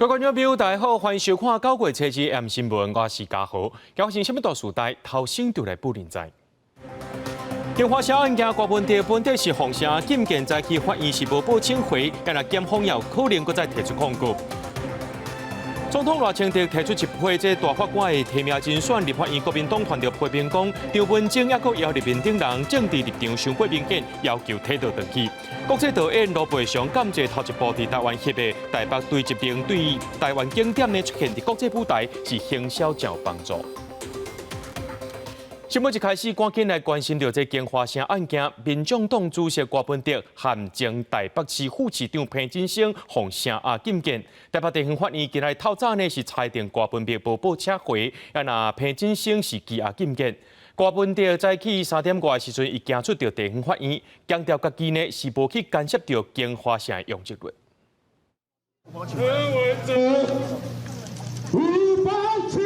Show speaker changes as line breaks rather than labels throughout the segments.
各位觀眾朋友，大家好，歡迎收看九月初二 M 新聞，我是嘉豪。今日什麼大時代，頭先就來報您知。京華城案件，柯文哲本底是予聲禁見，早起法院是無報請回，但若檢方有可能閣再提出控告。總統賴清德提出一批這大法官的提名人選，立法院國民黨團就批評講，張文正抑閣姚立明等人政治立場傷過明顯，要求體倒轉去。國際導演盧培祥感謝頭一部佇台灣翕的台北堆積冰對台灣景點呢出現佇國際舞台是行銷真有幫助。新聞一開始，趕緊來關心著這京華城案件。民眾黨主席柯文哲和前台北市副市長彭錦聲予聲押禁見。台北地方法院今日透早呢是裁定柯文哲無報請回，啊若彭錦聲是羈押禁見。柯文哲早起3點外的時陣，伊行出著地方法院，強調家己呢是無去干涉著京華城的容積率。
柯文哲，五百七。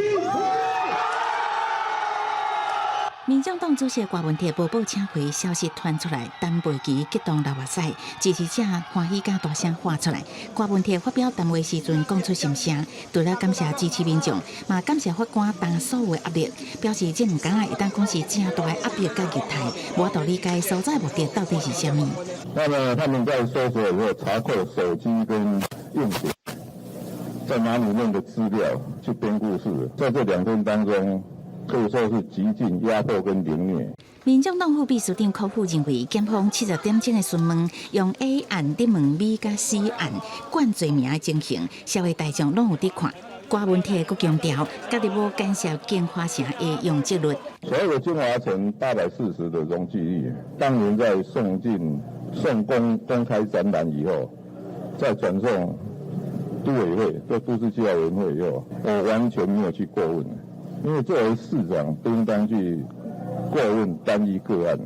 民眾黨主席柯文哲無報請回消息傳出來，等袂及激動流目屎，支持者歡喜甲大聲喊出來。柯文哲發表談話時陣講出心聲，除了感謝支持民眾，嘛感謝法官擔所有的壓力，表示這毋敢會當講是誠大的壓迫佮虐待，無法度理解所在目的到底是啥物。
那麼他們在搜索以後查扣手機跟硬碟，在哪裡面的資料去編故事，在這2天當中，可以說是極盡壓迫跟凌虐。
民眾黨副秘書長柯富認為，檢方70點鐘的詢問，用 A 案咧問 B 佮 C 案冠罪名的情形，社會大眾攏有佇看。柯文哲閣強調，家己無干涉京華城的容積率。
所有京華城840的容積率，當年在送進送公公開展覽以後，再轉送都委會、這都市計劃委員會以後，我完全沒有去過問。因為作為市長，不應當去過問單一個案。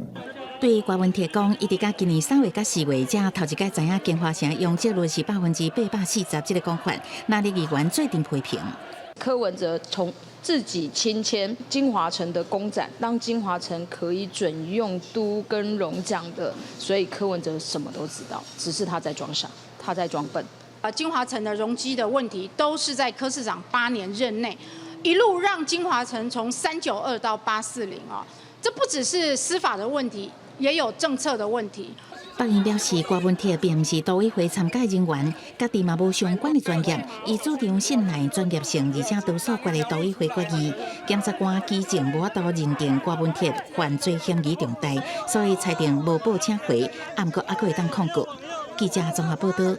對柯文哲講，伊直到今年3月佮4月，才頭一擺知影京華城容積率是840%這个講法，哪裡議員做陣批評。
柯文哲從自己親簽京華城的公展，讓京華城可以準用都更容獎的，所以柯文哲什麼都知道，只是他在裝傻，他在裝笨。
啊，京華城的容積的問題，都是在柯市長8年任內，一路讓京華城從392到840啊，這不只是司法的問題，也有政策的問題。
法院表示，柯文哲並毋是都委會參加人員，家己嘛無相關的專業，伊主張信賴專業性，而且多數決的都委會決議。檢察官舉證無法度認定柯文哲犯罪嫌疑重大，所以裁定無報請回，毋過猶閣會當控告。記者綜合報道。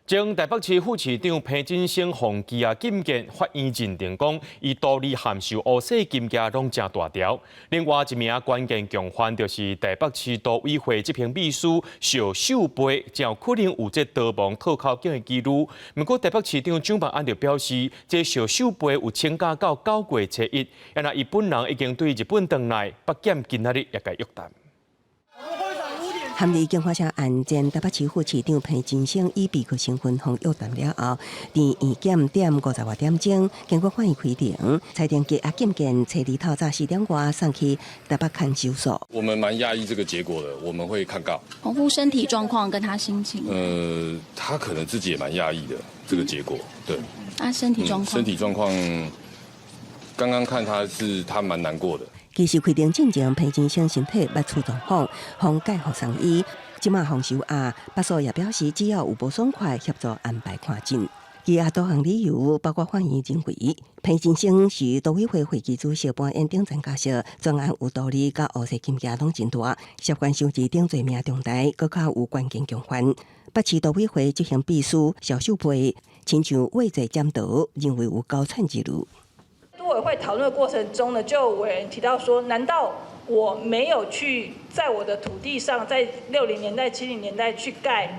前台北市副市長彭錦聲予羈押禁見，法院認定講，伊圖利函授烏色金額攏誠大條。另外一名關鍵共犯就是台北市都委會執行秘書邵秀貝，誠有可能有這逃亡套口徑的記錄。毋過台北市長蔣萬安就表示，這邵秀貝有請假到9月初一，啊若伊本人已經對日本轉來，北檢今仔日也共約談。
含佇京華城案件，台北市副市長彭錦聲以被告身份予約談了後，佇院檢點50外點鐘，經過法院開庭，裁定羈押禁見，初二透早4點外送去台北看守所。
我們蠻訝異這個結果的，我們會抗告。
彭副身體狀況跟他心情？
他可能自己也蠻訝異的這個結果，對。
啊，身體狀況？
身體狀況，剛剛看他是他蠻難過的。
其實開庭進前，彭錦聲身體捌出狀況，予介予送醫，這馬予收押。北所也表示，只要有無爽快，協助安排看診。其他多項理由，包括法院認為彭錦聲是都委會會議主席扮演頂層角色，專案有道理，佮烏色金額攏真大，涉嫌收錢等罪名重大，閣較有關鍵共犯。北市都委會執行秘書邵秀培親像畏罪潛逃，認為有高竄之慮。
都委會討論的過程中呢，就有委員提到說，難道我沒有去在我的土地上，在60年代、70年代去蓋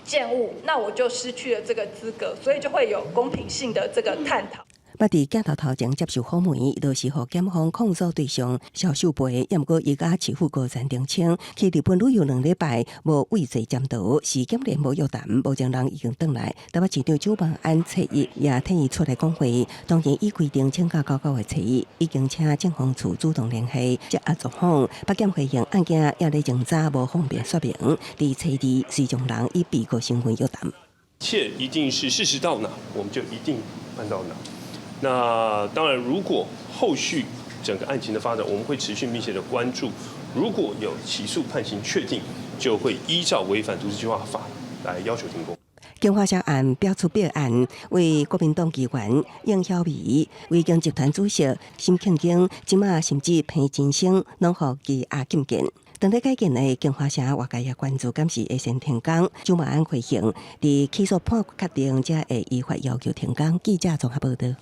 建物，那我就失去了這個資格，所以就會有公平性的這個探討。
捌佇鏡頭頭前接受訪問，就是予檢方控訴對象蕭秀培，毋過伊佮市副高層澄清，去日本旅遊2禮拜，無畏罪潛逃，是檢聯無約談，目前人已經轉來。台北市長蔣萬安初一也替伊出來講話，當然依規定請假到9月初一，已經請政風處主動聯繫，接壓狀況。北檢回應案件也咧偵查，無方便說明。佇初二，隨從人以被告身份約談。
其切一定是事實到哪，我們就一定辦到哪。那當然，如果後續整個案情的發展，我們會持續密切的關注。如果有起訴判刑確定，就會依照違反都市計劃法來要求停工。
京華社案標出弊案，為國民黨議員應曉薇、維京集團主席沈慶京，這馬甚至彭金生攏予羈押禁見。當咧改建的京華城，外界也關注，敢是會先停工？周馬安回應，佇起訴判決確定，才會依法要求停工。記者綜合報道。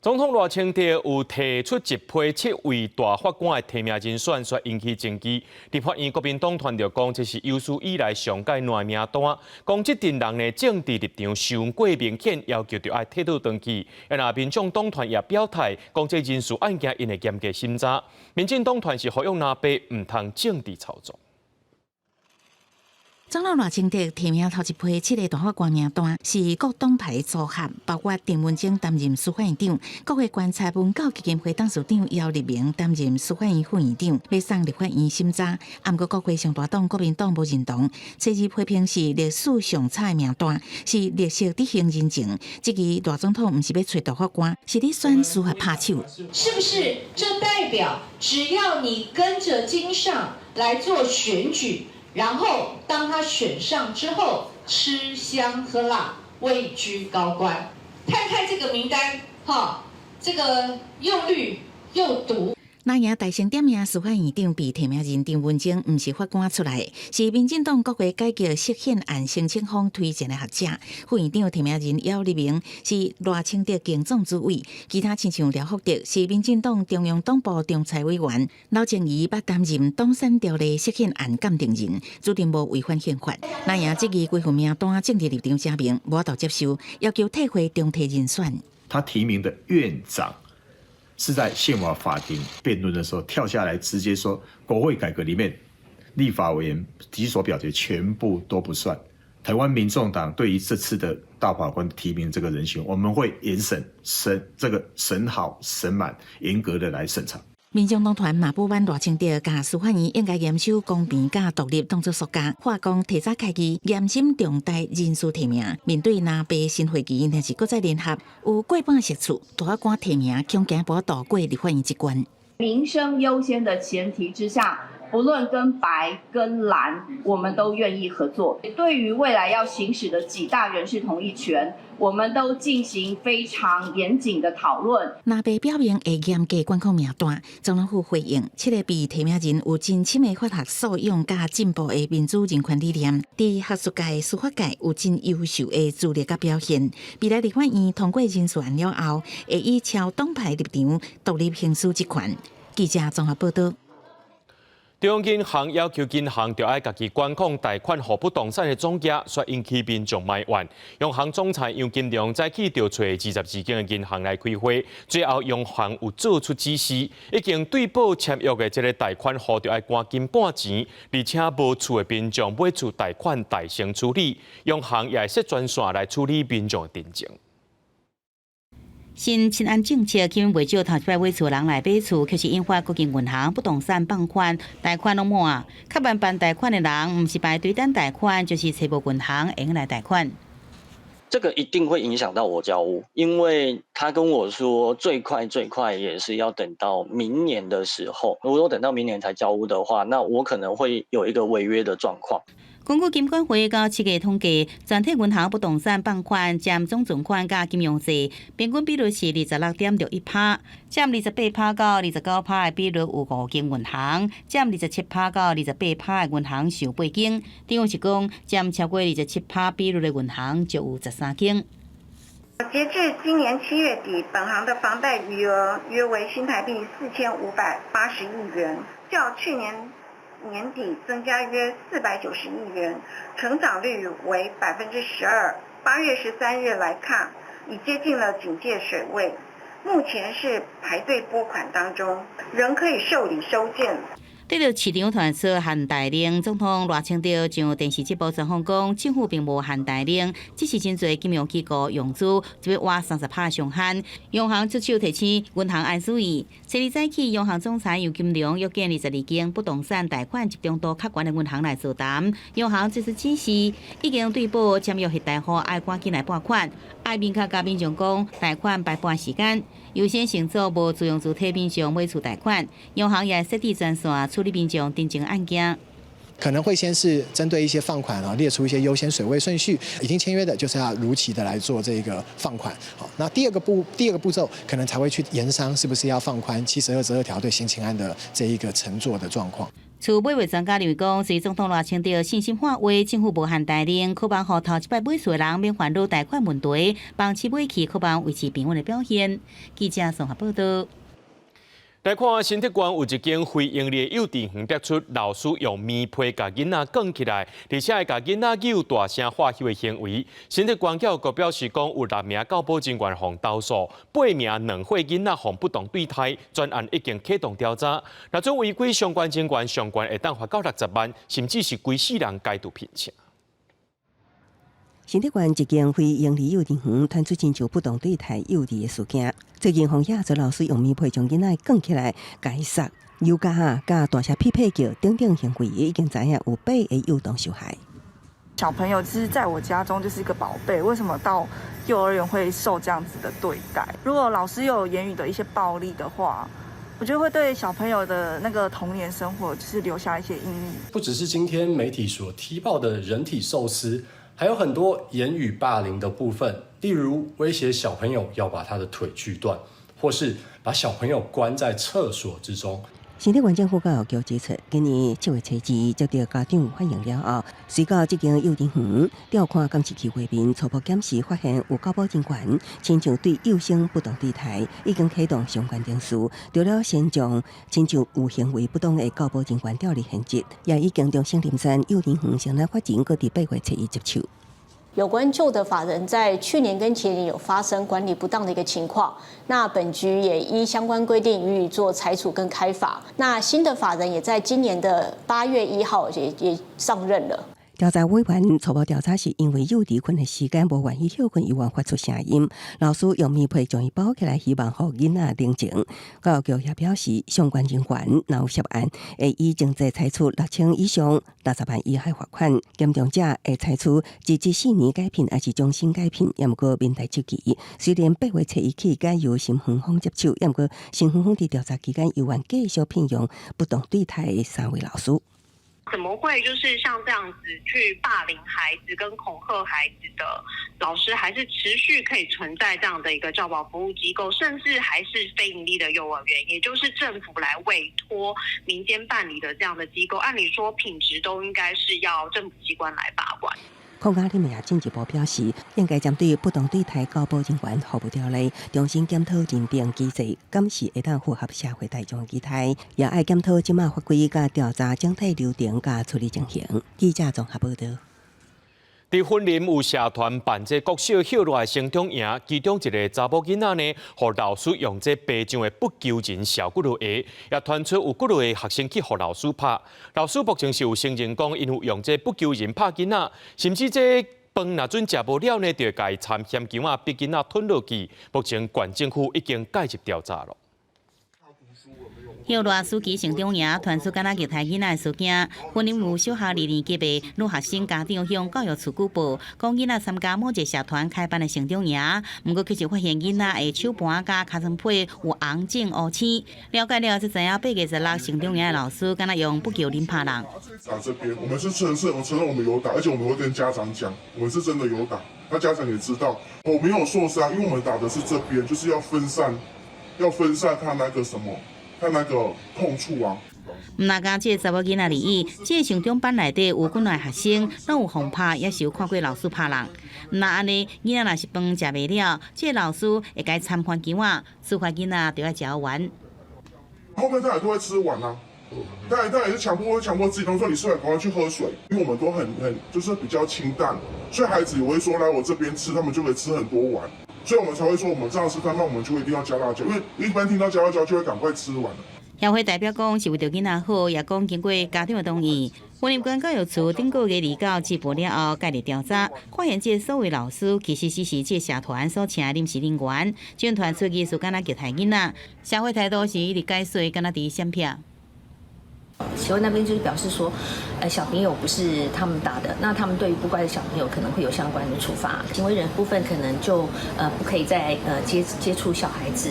總統賴清德有提出一批七位大法官的提名人選，煞引起爭議。立法院國民黨團就講，這是有史以來上蓋爛名單。講這陣人的政治立場傷過明顯，要求著愛退倒轉去。啊，民眾黨團也表態，講這人事案件𪜶會嚴格審查。民進黨團是呼籲藍白毋通政治操作。
總統賴清德提名頭一批七个大法官名單，是各黨派組合，包括鄭文晶擔任司法院長，國會觀察文教基金會董事長姚立明擔任司法院副院長，欲送立法院審查。毋過國會上大黨國民黨無認同，初次批評是歷史上差的名單，是綠色執行人情。質疑賴總統毋是欲揣大法官，是咧選司法拍手。
是不是？這代表只要你跟着金上來做選舉？然後，當他選上之後，吃香喝辣，位居高官。看看這個名單，哈，這個又綠又獨。
藍營大聲點名司法院長被提名人鄭文晶，毋是法官出來，是民進黨國會改革釋憲案申請方推薦的學者。副院長提名人姚立明是賴清德競總主委，其他親像廖福德是民進黨中央黨部中財委員，劉靜怡捌擔任黨產條例釋憲案鑑定人，注定無違反憲法。藍營質疑規份名單政治立場鮮明，無法度接受，要求退回重提人選。
他提名的院長，是在憲法法庭辯論的時候跳下來，直接說國會改革裡面立法委員舉手表決全部都不算。台灣民眾黨對於這次的大法官提名這個人選，我們會嚴審審這個審好審滿，嚴格的來審查。
民眾黨團嘛不滿賴清德共司法院應該嚴守公平佮獨立當作屬下，話講提早開議嚴審重大人事提名，面對藍白新會期，若是閣再聯合，有過半席次大法官提名，恐驚無渡過立法院這關。
民生優先的前提之下，不論跟白跟藍，我們都願意合作。對於未來要行使的幾大人事同意權，我們都進行非常嚴謹的討論。
藍白表明會嚴格管控名單，總統府回應，七个被提名人有真深的法學素養佮進步的民主人權理念，佇學術界、司法界有真優秀的資歷佮表現。未來立法院通過人事案了後，會以超黨派立場獨立行使職權。記者綜合報道。
中央銀行要求銀行著愛家己管控貸款予不動產的總額，煞引起民眾埋怨。央行總裁楊金龍早起就揣22間的銀行來開會，最後央行有做出指示，已經對簿簽約的這个貸款戶著愛趕緊半錢，而且無厝的民眾買厝貸款代先處理，央行也會設專線來處理民眾的陳情。
新青安政策吸引袂少頭一擺買厝人來買厝，卻是引發各間銀行不動產放寬貸款攏滿。較慢辦貸款的人，毋是排隊等貸款，就是揣無銀行會用來貸款。
這個一定會影響到我交屋，因為他跟我說最快最快也是要等到明年的時候。如果等到明年才交屋的話，那我可能會有一個違約的狀況。
根據金管會到7月統計，全體銀行不動產放款佔總存款佮金融債平均比率是26.61%，佔28%到29%的比率有五間銀行，佔27%到28%的銀行上八間，等於是講佔超過27%比率的銀行就有13間。
截至今年7月底，本行的房貸餘額約為新台幣4580億元，較去年年底增加約490億元，成長率為12%。8月13日來看，已接近了警戒水位，目前是排隊撥款當中，仍可以受理收件。
對著市長傳出限貸令，總統賴清德上電視節目專訪講，政府並無限貸令，只是真濟金融機構融資就欲倚30%上限。央行出手提醒銀行愛注意。初二早起，央行總裁楊金龍約見22間不動產貸款集中度較懸的銀行來座談。央行這次指示已經對保簽約的大戶愛趕緊來撥款，愛明確共民眾講貸款排撥時間，優先承做無自用主體民眾買厝貸款。央行也設置專線處理民眾陳情案件。
可能會先是針對一些放款啊，列出一些優先水位順序，已經簽約的，就是要如期的來做這個放款。好，那第二個步驟可能才會去研商，是不是要放寬72之2條對新青安的這一個承做的狀況。
厝買賣專家認為講，雖總統賴清德信心喊話，政府無限貸令，渴望予頭一擺買厝的人免煩惱貸款問題，房市買氣渴望維持平穩的表現。記者綜合報道。
來看新竹縣有一間非營利幼稚園，爆出老師用棉被共囡仔捲起來，而且會共囡仔搝大聲喝翕的行為。新竹縣教育局表示講，有六名教保人員予投訴，八名2歲囡仔予不當對待，專案已經啟動調查。若準違規相關人員，上懸會當罰到60萬，甚至是規世人解除聘請。
新竹縣一間非營利幼稚園傳出親像不當對待幼兒的事件。最近，予野做老師用棉被將囡仔捲起來，共伊捒、又共哈，佮大聲屁屁叫等等行為，已經知影有八個幼童受害。
小朋友其實在我家中就是一個寶貝，為什麼到幼兒園會受這樣子的對待？如果老師有言語的一些暴力的話，我覺得會對小朋友的那個童年生活就是留下一些陰影。
不只是今天媒體所踢爆的人體壽司，還有很多言語霸凌的部分，例如威脅小朋友要把他的腿鋸斷，或是把小朋友關在廁所之中。
新竹縣政府教育局指出，今年7月初2接到家長反映了後，隨到這間幼兒園調看監視器畫面，初步檢視發現有教保人員親像對幼生不當對待，已經啟動相關程序，除了先將親像有行為不當的教保人員調離現職，也已經將聖林山幼兒園成立法人，閣佇8月初1接手。
有關舊的法人在去年跟前年有發生管理不當的一個情況，那本局也依相關規定予以做裁處跟開罰。那新的法人也在今年的8月1號也上任了。
調查委員初步調查是因為幼兒睏的時間無願意歇睏，猶原發出聲音，老師用棉被將伊包起來，希望予囡仔冷靜。教育局也表示，相關人員若有涉案，會依情節採處6000以上60萬以下罰款；嚴重者會採處一至四年解聘，抑是終身解聘。也毋過民代出奇，雖然8月初1起改由新園方接手，也毋過新園方佇調查期間猶原繼續聘用不當對待的三位老師。
怎麼會就是像這樣子去霸凌孩子跟恐嚇孩子的老師，還是持續可以存在這樣的一個教保服務機構，甚至還是非營利的幼兒園，也就是政府來委託民間辦理的這樣的機構，按理說品質都應該是要政府機關來把關。
控家裡面也進一步表示，應該針對不當對待教保人員服務條例，重新檢討認定機制，敢是會當符合社會大眾期待，也愛檢討這馬法規佮調查整體流程佮處理情形。記者綜合報道。
佇雲林有社團辦這國小歇熱成長營，其中一個查某囡仔呢，予老師用這白醬的不求人潲幾落下，也傳出有幾落個學生去予老師拍。老師目前是有承認講，𪜶有用這不求人拍囡仔，甚至這飯若準食無了呢，就會共伊摻鹹薑仔，逼囡仔吞落去。目前縣政府已經介入調查了。
歇熱暑期成長營傳出敢若虐待囡仔的事件，雲林有小學二年級的女學生家長向教育處舉報，講囡仔參加某一個社團開辦的成長營，毋過卻是發現囡仔的手盤佮尻川皮有紅腫烏青。了解了才知影8月16成長營的老師敢若用不求人拍人。
打這邊，我們是承認，我承認我們有打，而且我們會跟家長講，我們是真的有打，那家長也知道，我沒有受傷，因為我們打的是這邊，就是要分散，要分散他那個什麼。他那個痛處啊！
毋但這個查某囡仔而已，這個成長班內底有幾若個學生，攏有予拍，也是有看過老師拍人。毋但按呢，囡仔若是飯食袂了，這個老師會共伊摻番薑仔，處罰囡仔就愛食完。
後面他也都會吃完啊，他也是強迫自己，他說你吃完趕快去喝水，因為我們都很就是比較清淡，所以孩子也會說來我這邊吃，他們就可以吃很多碗。所以我們才會說，我們這樣吃飯，那我們就一定要加辣椒，因為一般聽到加辣椒就會趕快吃完。
協會代表講是為著囡仔好，也講經過家長的同意。雲林縣教育處頂個月29接報了後，介入調查，發現這个所謂老師其實只是這个社團所請的臨時人員，整團出去是敢若虐待囡仔，社會態度是一直解說，敢若佇閃避。
協會那邊就是表示說，小朋友不是他們打的，那他們對於不乖的小朋友可能會有相關的處罰，行為人部分可能就不可以再接觸小孩子。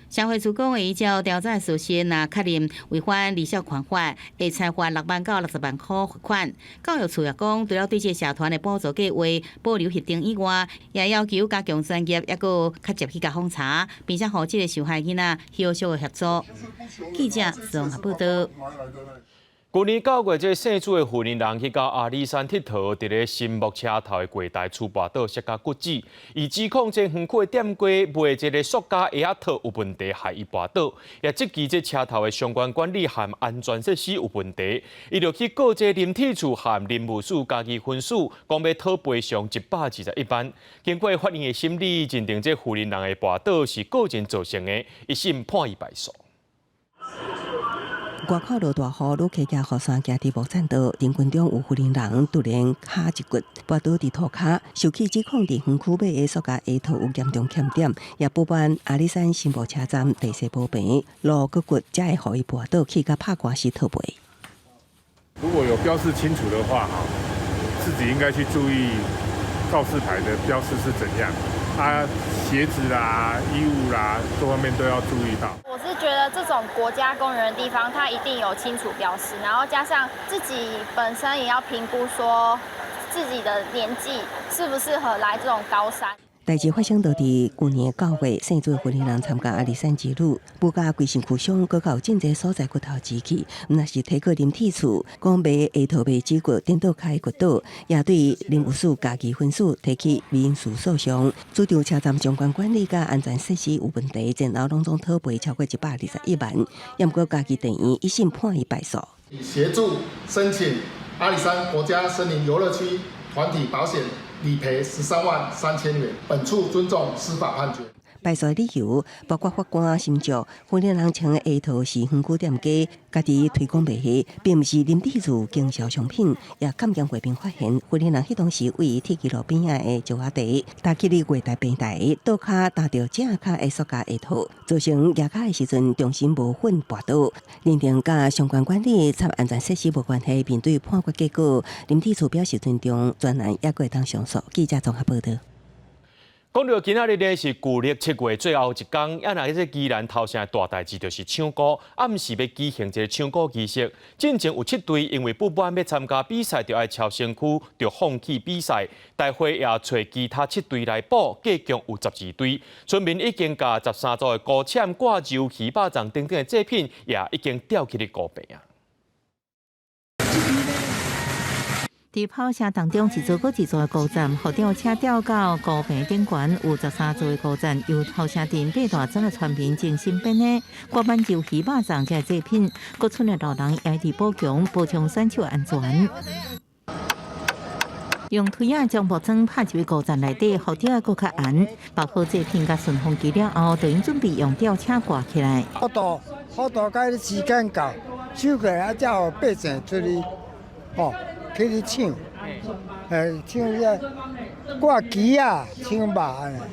社會處講會依照調查事實，若確認違反兒少權法，會裁罰6萬到60萬塊罰款。教育處也講，除了對這個社團的補助計劃保留協定以外，也要求加強專業，抑閣較捷去共訪查，並且予這个受害囡仔後續的協助。記者綜合報道。
舊年9月，這个姓朱的婦人去到阿里山𨑨迌，佇咧新木車頭的月台厝跋倒，摔甲骨折。伊指控這園區的店家賣這个塑膠鞋仔套有問題，害伊跋倒。也質疑這車頭的相關管理和安全設施有問題。伊就去告這林鐵處和林務署嘉義分署，講欲討賠償121萬。經過法院的審理，認定這婦人的跋倒是個人造成的，一審判伊敗訴。
外口落大雨，旅客行雨傘行佇木棧道，人群中有婦人突然跤一骨，跋倒佇塗跤，受氣指控佇園區買的塑膠鞋套有嚴重欠點，也不滿阿里山新埔車站地勢無平，路閣骨才會予伊跋倒，去共拍官司討賠。
如果有標示清楚的話，哈，自己應該去注意告示牌的標示是怎樣。啊，鞋子啦、衣物啦，各方面都要注意到。
我是覺得這種國家公園的地方，它一定有清楚標示，然後加上自己本身也要評估，說自己的年紀適不適合來這種高山。
代誌發生佇舊年9月，姓朱婦人參加阿里山之旅，不過規身軀傷，閣較有真濟所在骨頭折去，毋但是提告林鐵處，講賣鞋套賣指骨，顛倒跤骨倒，也對林務署嘉義分署提起民事訴訟，主張車站相關管理佮安全設施有問題，前後攏總討賠超過121萬。毋過嘉義地院一審判伊敗訴。
協助申請阿里山國家森林遊樂區團體保險。理賠13萬3千元，本處尊重司法判決。
敗訴理由包括法官審酌，婦人穿的鞋套是園區店家家己推廣賣的，並毋是林鐵處經銷商品。也鑑證過並發現，婦人彼當時位於鐵支路邊仔的石仔地，踏去佇月台平台，倒跤踏著正跤的塑膠鞋套，造成蜈跤的時陣重心無穩跋倒，認定佮相關管理及安全設施無關係。面對判決結果，林鐵處表示尊重，專案猶閣會當上訴。記者綜合報道。
講到今仔日呢，是舊曆7月最後一工，啊，若這個宜蘭頭城的大代誌就是搶孤，暗時欲舉行這个搶孤儀式。進前有七隊因為不滿欲參加比賽，就愛超身軀，就放棄比賽。大會也揣其他七隊來補，計共有12隊。村民已經共13組的孤籤、掛鰍、魚肉粽等等的祭品，也已經吊起咧孤棚啊。
佇跑車當中，一座閣一座的孤站，予吊車吊到孤棚頂懸，有13座的孤站，由頭城鎮八大莊的村民精心編的。掛滿鰍魚肉粽這祭品，各村的老人也佇補強，保障選手安全。用推仔將木樁拍入孤站內底，予吊仔閣較絚。包好祭品佮順風機了後，就𪜶準備用吊車掛起來。
普渡普渡該時間到，收過來啊，才予百姓出去，吼。去咧搶，搶這掛旗仔，搶肉。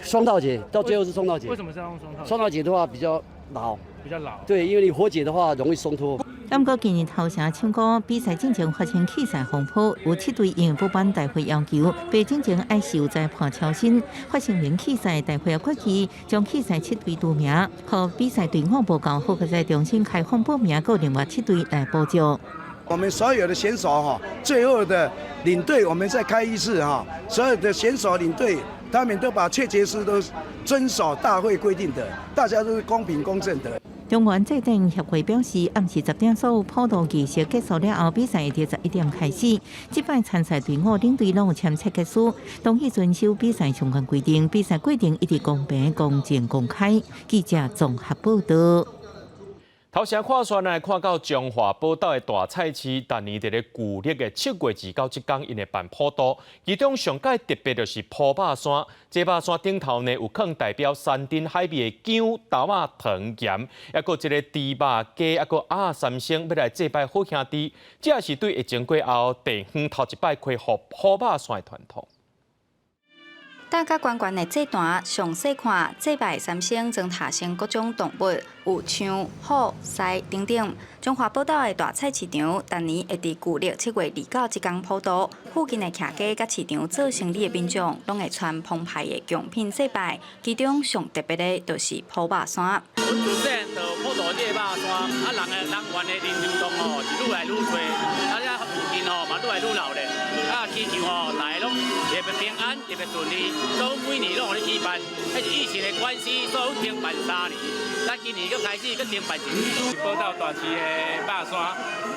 雙套結，到最後是雙套結。
為什麼是要用雙套？
雙套結的話比較牢。
比較牢。
對，因為你活結的話容易鬆脫。
不過今年頭城搶孤比賽進前發生器材風波，有七隊因為不滿大會要求，被進前愛受裁判超身，發生零棄賽，大會決議將棄賽七隊除名，予比賽隊伍無夠好，閣再重新開放報名，閣另外七隊來補救。
我們所有的選手哈，最後的領隊，我們再開一次哈，所有的選手領隊，他們都把切結書都遵守大會規定的，大家都是公平公正的。
中原祭典協會表示，暗時10點所有普渡儀式結束了後，比賽會佇11點開始。這擺參賽隊伍領隊攏有簽切結書，同意遵守比賽相關規定。比賽過程一直公平、公正、公開。記者綜合報道。
頭先看煞來看到彰化寶島的大菜市，逐年佇咧舊曆的7月29這工，𪜶會辦普渡，其中上蓋特別就是鋪肉山，這肉山頂頭呢有囥代表山珍海味的薑、豆仔、糖、鹽，抑閣這个豬肉、雞，抑閣鴨三牲，欲來祭拜好兄弟，這也是對疫情過後地方頭一擺恢復鋪肉山的傳統。
搭甲懸懸的祭壇，詳細看祭拜三牲裝塔成各種動物，有象、虎、獅等等。彰化寶島的大菜市場，逐年會佇舊曆7月29這工普渡，附近的徛家佮市場做生意的民眾，攏會穿澎湃的貢品祭拜。其中上特別的，就是鋪肉山。
阮自細漢就普渡這个肉山，啊人的人員的人流動吼是愈來愈濟，啊遮附近吼嘛愈來愈鬧熱，啊祈求吼大家攏特別平安，特別順利，所以每年攏有咧舉辦。彼是疫情的關係，所以停辦3年，咱今年閣開始閣停辦一年。
寶島大市的肉山，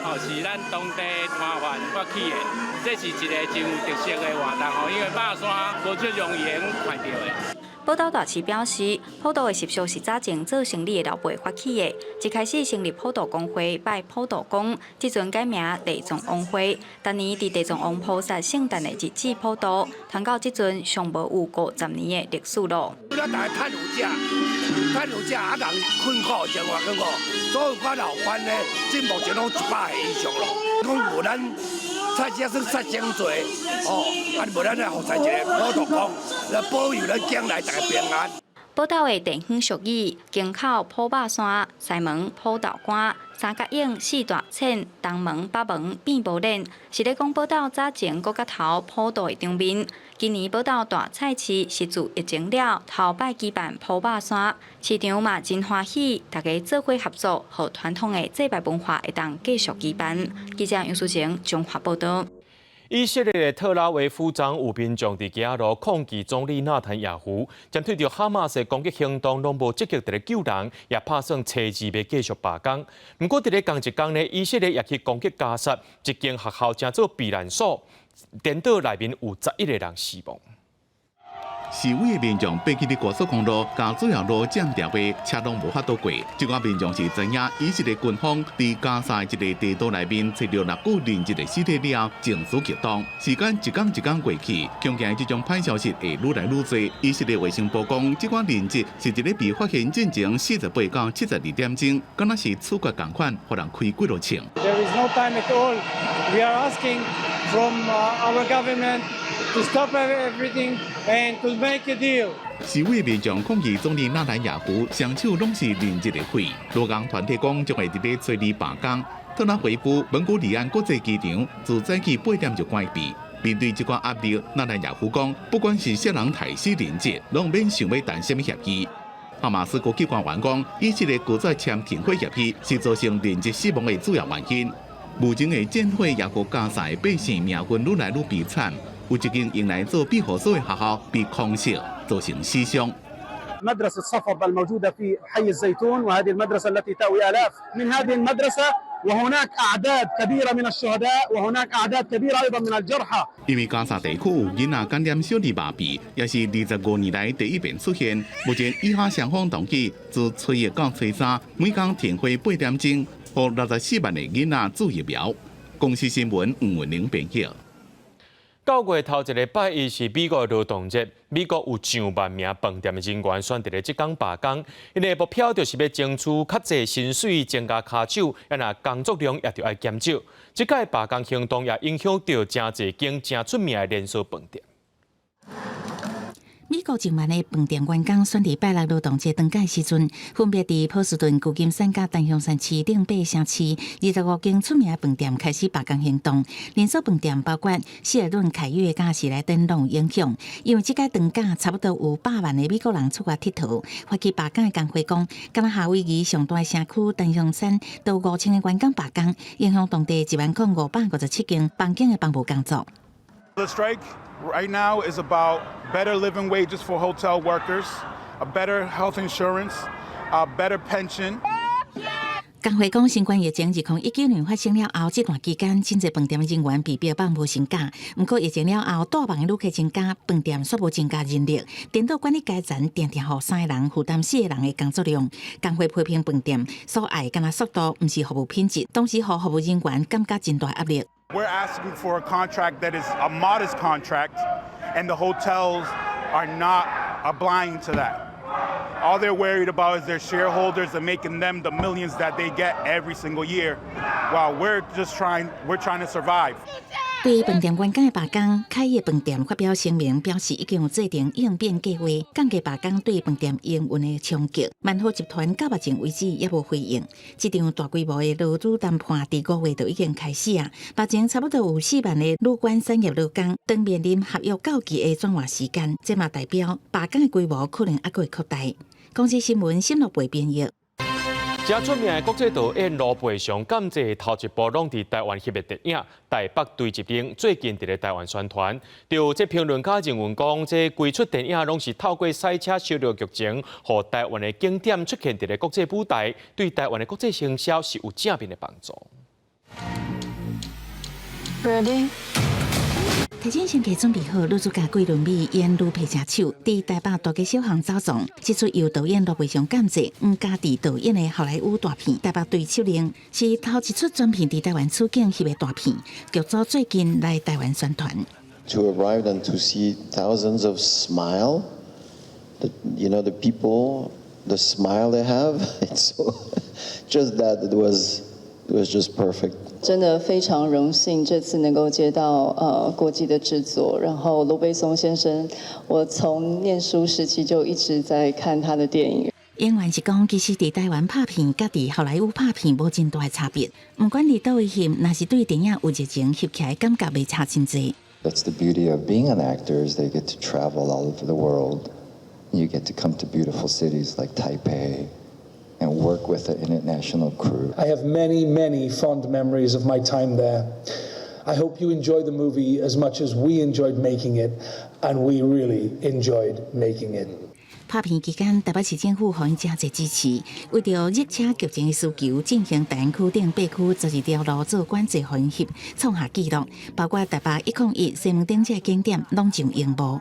吼是咱當地攤販發起的，這是一个真有特色的活動吼，因為肉山無這容易會用看著的。
寶島大市表示，普渡的習俗是早前做生意的老輩發起的。一開始成立普渡公會，拜普渡公，這陣改名地藏王會。逐年佇地藏王菩薩聖誕的日子普渡，傳到這陣上無有50年的歷史咯。
咱大家趁有食，趁有食啊，人困苦，生活困苦，所有寡老闆呢，這目前攏100個以上咯。講無咱菜市算殺生濟，哦，啊無咱來服侍一个普渡公，來保佑咱將來大家平安。
寶島的地方俗語，京口鋪肉山、西門鋪豆干、三角湧四大淺、東門北門變無臉，是咧講寶島早前閣較頭普渡的場面。今年寶島大菜市是自疫情了頭擺舉辦鋪肉山，市場嘛真歡喜，大家做伙合作，予傳統的祭拜文化會當繼續舉辦。記者楊淑晴彰化報導。
以色列的特拉維夫昨有民眾佇加路抗議總理納坦雅胡，針對著哈馬斯攻擊行動，攏無積極佇咧救人，也拍算初二欲繼續罷工。毋過佇咧仝一工呢，以色列也去攻擊加薩一間學校，成做避難所，顛倒內面有11個人死亡。
示威的民眾爬去佇高速公路佮主要路佔著的車攏無法度過。這寡民眾是知影以色列軍方佇加薩一个地道內面揣著六具人質的屍體了後，情緒激動。時間一工一工過去，恐驚這種歹消息會愈來愈濟。以色列衛生部講，這寡人質是佇咧被發現進前48到72點鐘，敢若是處決仝款，予人開幾落槍。
There is no time at all. We are asking from our government to stop everything and to make a deal.
示威民眾抗議總理納坦雅胡，雙手攏是人質的血。勞工團體講將會佇咧初二罷工。特拉維夫本古里安國際機場自早起8點就關閉。面對這寡壓力，納坦雅胡講，不管是啥人刣死人質，攏免想欲談啥物協議。哈馬斯高級官員講，以色列拒絕簽停火協議，是造成人質死亡的主要原因。目前的戰火也予加薩的百姓命運愈來愈悲慘。有一間用來做庇護所的學校被空襲，造成死傷。
مدرسة صفد الموجودة في حي الزيتون وهذه المدرسة التي تأوي آلاف من هذه المدرسة وهناك أعداد كبيرة من الشهداء وهناك أعداد كبيرة أيضا من الجرحى。
因為加薩地區有囡仔感染小兒麻痹，也是25年來第一遍出現。目前以哈雙方同意自初一到初三，每工停火8點鐘，予64萬個囡仔注疫苗。公視新聞吳文玲編譯。
9月頭一个拜一是美國的勞動節，美國有上萬名飯店的人員選佇咧這工罷工，𪜶的目標就是欲爭取較濟薪水、增加跤手，啊若工作量也著愛減少。這擺罷工行動也影響著誠濟間誠出名的連鎖飯店。
美國上萬的飯店員工選佇拜六勞動節長假時陣，分別佇波士頓、舊金山佮檀香山市等八个城市，25間出名的飯店開始罷工行動。連鎖飯店包括希爾頓、凱悅佮喜來登攏有影響，因為這擺長假差不多有100萬个美國人出外𨑨迌。發起罷工的工會講，敢若夏威夷上大城區檀香山都5000個員工罷工，影響當地10,557間房間的房務工作。
The strike right now is about better living wages for hotel workers, a better health insurance, a better pension.
工會講，新冠疫情2019年發生了後，這段期間真濟飯店人員被逼放無薪假。毋過疫情了後，帶房的旅客增加，飯店煞無增加人力，顛倒管理階層定定予三个人負擔四個人的工作量。工會批評飯店所愛干焦速度，毋是服務品質，同時予服務人員感覺真大壓力。
We're asking for a contract that is a modest contract, and the hotels are not obliging to that. All they're worried about is their shareholders and making them the millions that they get every single year, while we're trying to survive.
對飯店員工的罷工，凱悅飯店發表聲明，表示已經有制定應變計劃，降低罷工對飯店營運的衝擊。萬豪集團到目前為止猶無回應。這場大規模的勞資談判佇5月就已經開始啊，目前差不多有4萬个旅館產業勞工，當面臨合約到期的轉換時間，這嘛代表罷工的規模可能猶閣會擴大。公視新聞新樂貝編譯。
誠出名的國際導演盧貝松監製頭一部攏佇台灣翕的電影《台北堆積冰》，最近佇咧台灣宣傳。著這評論家認為講，這規齣電影攏是透過賽車燒熱劇情，予台灣的景點出現佇咧國際舞台，對台灣的國際行銷是有正面的幫助。
Ready？提前先給準備好，女主角桂綸鎂演女皮車手，佇台北大街小巷走傱。這齣由導演盧培松監製、黃家治導演的好萊塢大片《台北堆積冰》，是頭一齣全片佇台灣取景翕的大片。劇組最近來台灣宣傳。
To arrive and to see thousands of smile, the people, the smile they have, it's so, just that it was just perfect.
真的非常榮幸，這次能夠接到國際的製作。然後盧貝松先生，我從念書時期就一直在看他的電影。
演員是講，其實佇台灣拍片，佮佇好萊塢拍片無真大的差別。毋管佇佗位翕，若是對電影有熱情，翕起來感覺袂差真濟。
That's the beauty of being an actor is they get to travel all over the world. You get to come to beautiful cities like Taipei and work with an international crew.
I have many, many fond memories of my time there. I hope you enjoy the movie as much as we enjoyed making it, and we really enjoyed making it.
拍片期間，台北市政府予𪜶誠濟支持，為著熱車劇情的需求，進行大安區頂八區12條路做管制予𪜶翕，創下紀錄。包括台北101、西門町這个景點，攏上螢幕。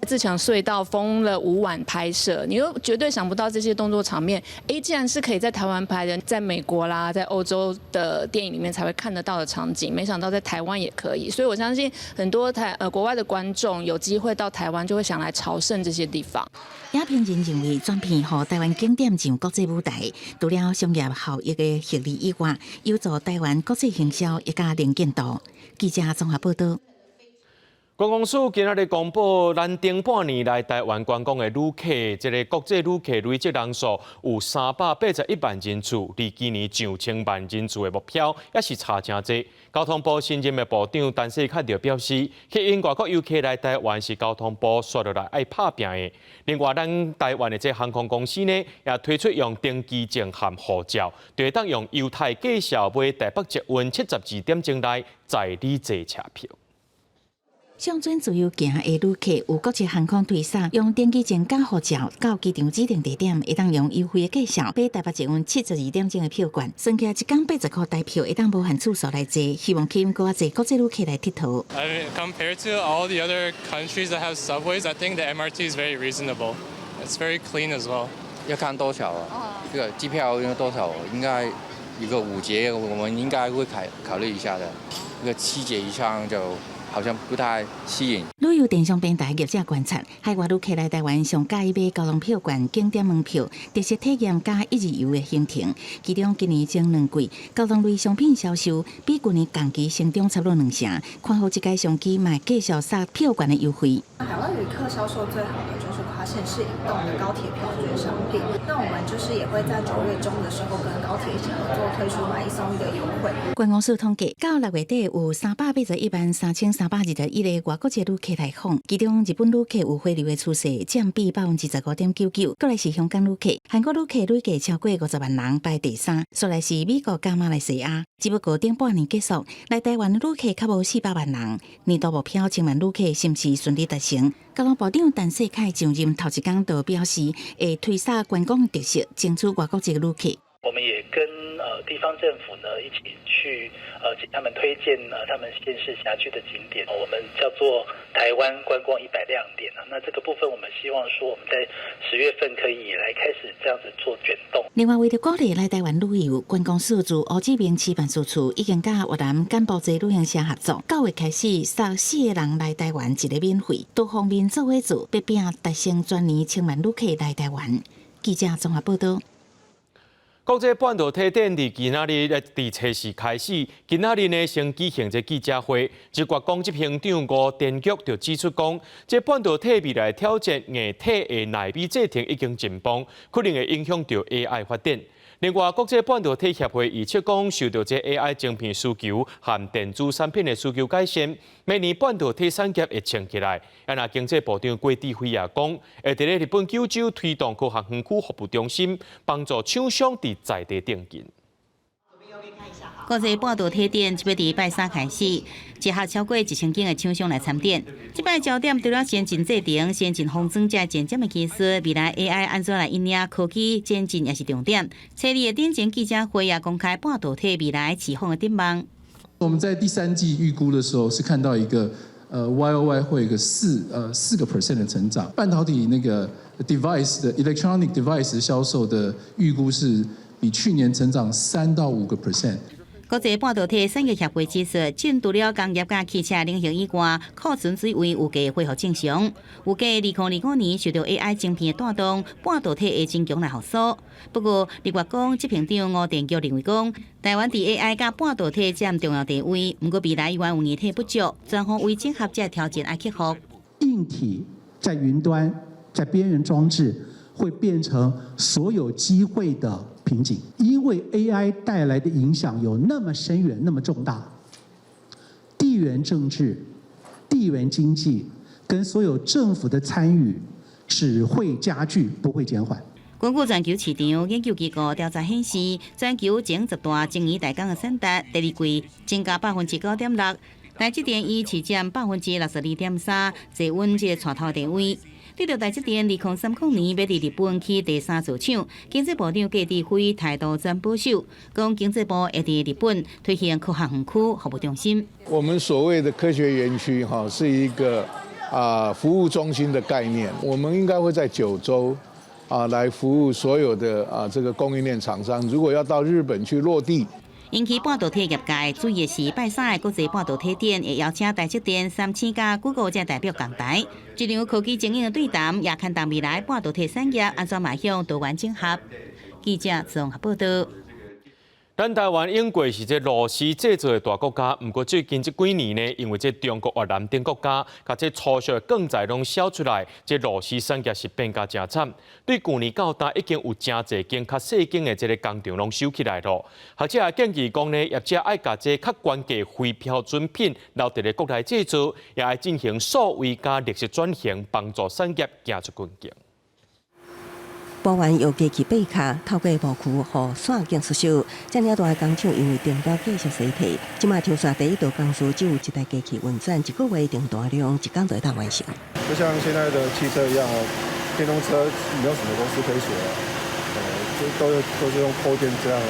自強隧道封了5晚拍攝，你又絕對想不到這些動作場面，哎，竟然是可以在台灣拍的，在美國啦，在歐洲的電影裡面才會看得到的場景，沒想到在台灣也可以，所以我相信很多國外的觀眾有機會到台灣，就會想來朝聖這些地方。
影評人認為，全片予台灣景點上國際舞台，除了商業效益的獲利以外，有助台灣國際行銷會加能見度。記者綜合報道。
觀光署今仔日公布，咱頂半年來台灣觀光的旅客，這个國際旅客累積人數有381萬人次，離今年上千萬人次的目標猶是差誠濟。交通部新任的部長陳世凱就表示，吸引外國遊客來台灣是交通部紲落來愛拍拚的。另外，咱台灣的這航空公司呢，也推出用登機證和護照，就會當用優待價數買台北捷運72點鐘內載你坐車票。
上準自由行的旅客，有國際航空推送用登機證佮護照到機場指定地點，會當用優惠的價數買台北捷運72點鐘的票券，算起來一工80箍台票，會當無限次數來坐，希望吸引閣較濟國際旅客來𨑨迌。
I mean, compared to all the other countries that have subways, I think the MRT is very reasonable. It's very clean as well.
要看多少啊？這個機票要多少？應該一個5折，我們應該會考慮一下的。一個7折以上就好像不太吸引。
旅遊電商平台業者觀察，海外旅客來台灣上佮意買交通票券、景點門票、特色體驗佮一日遊的行程。其中今年前兩季交通類商品銷售比舊年同期成長差不多2成，看好這個商機嘛會繼續殺票券的優惠。
海外旅客銷售最好的就是跨縣市移動的高鐵票券商品。那我們就是也會在9月中的時候跟高鐵一起合作推出買一送一的優惠。
觀光署統計，到6月底有381萬3321個外國籍旅客來訪，其中日本旅客有回流的趨勢，佔比15.99%。過來是香港旅客、韓國旅客累計超過50萬人，排第三。紲來是美國佮馬來西亞。只不過頂半年結束，來台灣的旅客較無400萬人，年度目標千萬旅客是毋是順利達成？交通部長陳世凱上任頭一工就表示，會推捒觀光特色，爭取外國籍旅客。
我們也跟
地方政府呢一起去請他們推薦呢他們縣市轄區的景點，我們叫做台灣觀光100亮點啊。那這個部分我們希望說我們在10月份可以來開始這樣子做捲動。
另外，為著鼓勵來台灣旅遊，觀光署駐胡志明市辦事處已經佮越南柬埔寨旅行社合作，9月開始送四个人來台灣一个免費，多方面做伙做，欲拚達成全年1000萬旅客來台灣。記者綜合報道。
國際半導體展佇今仔日佇初四開始，今仔日呢先舉行這記者會，直覺講執行長吳電菊就指出講，這半導體未來挑戰硬體的納米製程已經進步，可能會影響著 AI 發展。另外，國際半導體協會預測講，受著這 AI 晶片需求和電子產品的需求改善，明年半導體產業會撐起來。啊，若經濟部長郭智輝也講，會佇咧日本九州推動科學園區服務中心，幫助廠商佇在地定金。
國際半導體展這欲佇拜三開始，集合超過1000間的廠商來參展。這擺焦點除了先進製程、先進封裝這前瞻的技術，未來 AI 按怎來引領科技前進也是重點。初二的展前記者會也公開半導體未來市況的展望。
我們在第三季預估的時候，是看到一個YoY 會有一個4個 percent 的成長。半導體那個 device 的 electronic device 銷售的預估是比去年成長3到5個 percent。
國際半導體產業協會指出，進除了工業佮汽車領域以外，庫存水位預計恢復正常。預計2025年受到 AI 晶片的帶動，半導體會增強來復甦。不過，立法講執行長吳電菊認為講，台灣佇 AI 佮半導體佔重要地位，毋過未來依然有硬體不足，全方位整合這挑戰愛克服。
硬體在雲端，在邊緣裝置會變成所有機會的瓶頸，因為 AI 帶來的影響有那麼深遠、那麼重大，地緣政治、地緣經濟跟所有政府的參與只會加劇，不會減緩。
根據全球市場研究機構調查顯示，全球前10大晶圓代工的產值，第二季增加9.6%，台積電以市佔62.3%，坐穩這個帶頭地位。對著台積電2030年欲佇日本起第三座廠，經濟部長郭智輝態度轉保守，講經濟部會佇日本推行科學園區服務中心。
我們所謂的科學園區，哈，是一個服務中心的概念。我們應該會在九州來服務所有的這個供應鏈廠商。如果要到日本去落地。
引起半導體業界注意的是，拜三的國際半導體展會邀請台積電、三星佮谷歌這代表共台，這場科技精英的對談，也看淡未來半導體產業按怎邁向多元整合。記者綜合報道。
咱台灣永過是這螺絲製造的大國家，毋過最近這幾年呢，因為這中國、越南等國家，共這粗俗的鋼材攏銷出來，這螺絲產業是變甲誠慘。對舊年到今，已經有誠濟間較細間的這个工廠攏收起來囉。學者也建議講呢，業者愛共這較懸價非標準品留佇咧國內製造，也愛進行數位佮綠色轉型，幫助產業行出困境。
播完又機器爬卡，透過無區予線徑縮小，遮爾大的工廠因為訂單繼續衰退，這馬長線第一道工序只有一台機器運轉，一個月訂單量一工就會當完成。
就像現在的汽車一樣哦，電動車沒有什麼公司可以數了，就都是用扣件這樣來。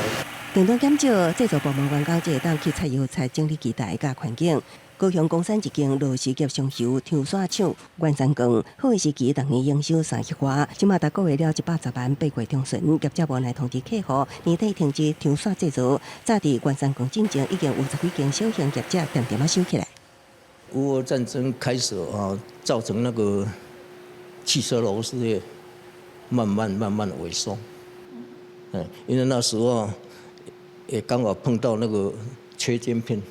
訂單減少，製造部門員工才會當去拆藥材、整理機台佮環境。高雄岡山一間螺絲業上游長線廠元山鋼，好的時期逐年營收3億外，這馬逐個月了110萬，八月中旬業者無奈通知客戶年底停止長線製造。早佇元山鋼進前已經有十幾間小型業者恬恬仔收起來。
烏俄戰爭開始啊，造成那個汽車螺絲業慢慢慢慢萎縮。嗯，因為那時候也剛好碰到那個缺晶片。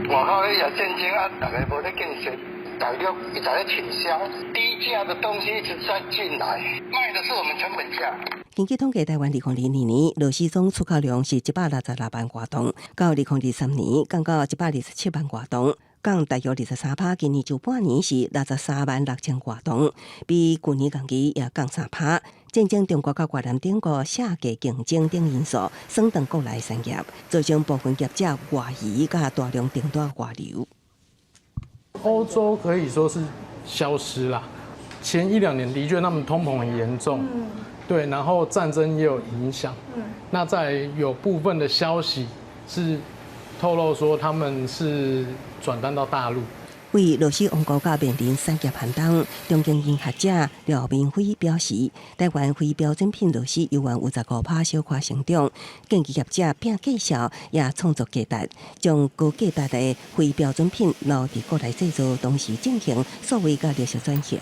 外口彼也戰爭啊，逐家無咧建設，大陸一直咧傾銷，低價的東西一直在進來，賣的是我們成本價。
根據統計，台灣2022年螺絲總出口量是166萬外噸，到2023年降到127萬外噸，降大約23趴。今年上半年是63萬6千外噸，比舊年同期也降3趴。戰爭中國佮越南等國下價競爭等因素，損斷國內產業，造成部分業者外移佮大量訂單外流。
歐洲可以說是消失啦。前一兩年的確，他們通膨很嚴重，對，然後戰爭也有影響，那在有部分的消息是透露說，他們是轉單到大陸。
為螺絲王國佮面臨產業寒冬，中經院學者廖明輝表示，台灣非標準品螺絲猶原有15%小可成長，建議業者拼價數也創造價值，將高價值的非標準品留佇國內製造，同時進行數位佮綠色轉型，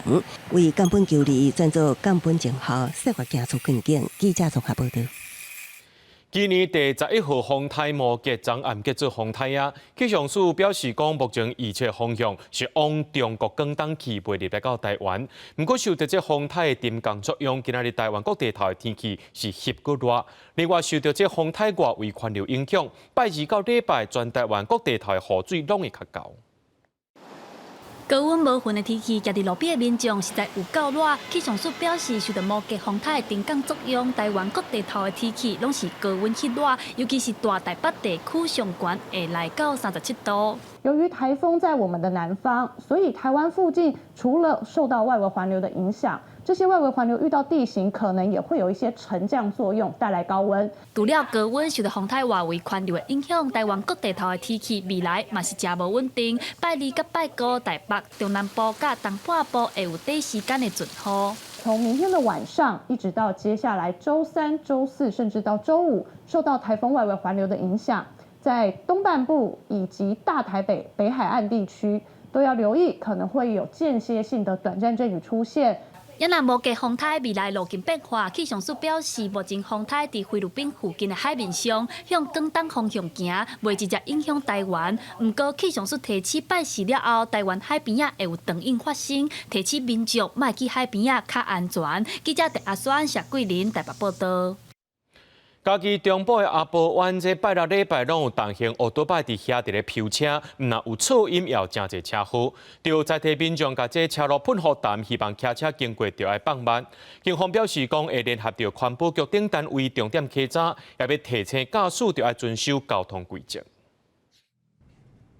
為降本求利轉做降本增效，設法行出困境。記者綜合報導。
今年第11號風颱摩羯昨暗叫做風颱啊，氣象署表示講，目前預測方向是往中國廣東去，袂入來到台灣。毋過受著這風颱的沉降作用，今仔日台灣各地頭的天氣是濕閣熱。另外受著這風颱外圍環流影響，拜二到禮拜全台灣各地頭的雨水攏會較厚。
高溫無雲的天氣，徛佇路邊的民眾實在有夠熱。氣象署表示，受到摩羯風颱的沉降作用，台灣各地頭的天氣攏是高溫濕熱，尤其是大台北地區上懸會來到37度。
由於颱風在我們的南方，所以台灣附近除了受到外圍環流的影響，這些外圍環流遇到地形，可能也會有一些沉降作用，帶來高溫。
除了高溫受到風颱外圍環流的影響，台灣各地頭的天氣未來嘛是誠無穩定。拜二佮拜五，台北、中南部佮東半部會有短時間的陣雨。
從明天的晚上一直到接下來週三、週四，甚至到週五，受到颱風外圍環流的影響，在東半部以及大台北、北海岸地區都要留意，可能會有間歇性的短暫陣雨出現。
也若摩羯風颱未來路徑變化，氣象署表示，目前風颱佇菲律賓附近的海面上，向廣東方向行，袂直接影響台灣。毋過氣象署提醒，拜四了後，台灣海邊仔會有長湧發生，提醒民眾莫去海邊仔較安全。記者鄭阿雙、謝桂林台北報導。
嘉義中部的阿波灣，這拜六禮拜攏有重型歐多擺佇遐佇咧飆車，毋但有噪音，也有誠濟車禍。著在地民眾共這車路噴予澹，希望騎車經過著愛放慢。警方表示講，會聯合著環保局等單位重點稽查，也欲提醒駕駛著愛遵守交通規則。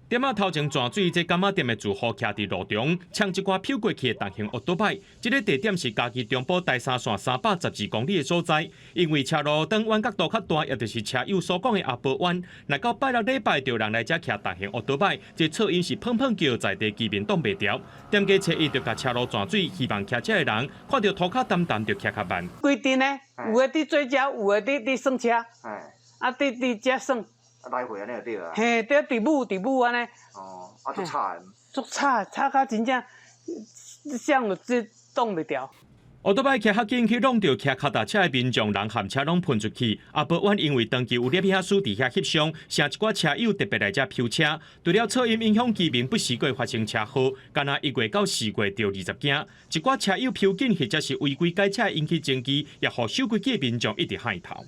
店仔頭前泉水，這柑仔店的住戶徛佇路中，嗆一寡飄過去的重型歐多擺。這个地點是嘉義中部台三線312公里的所在。因為車路燈彎角度較大，也就是車友所講的阿婆彎。若到拜六禮拜，就有人來遮騎重型歐多擺，這噪音是砰砰叫，在地居民擋袂牢。店家初一就共車路泉水，希望騎車的人看著塗跤澹澹就騎較慢。
規陣呢，有的佇做車，有的佇耍車，啊，佇遮耍。
來回按呢就對啊。
嘿，對，佇舞佇舞按呢。
哦，啊，足吵的。
足吵，吵甲真正，啥都這擋袂牢。
歐多擺騎較緊去挵著騎跤踏車的民眾，人和車攏噴出去。阿婆灣因為長期有攝影師佇遐翕相，成一寡車友特別來遮飆車。除了噪音影響居民，不時閣會發生車禍。干焦1月到4月著20件，一寡車友飆緊或者是違規改車引起爭議，也予守規矩的民眾一直害頭。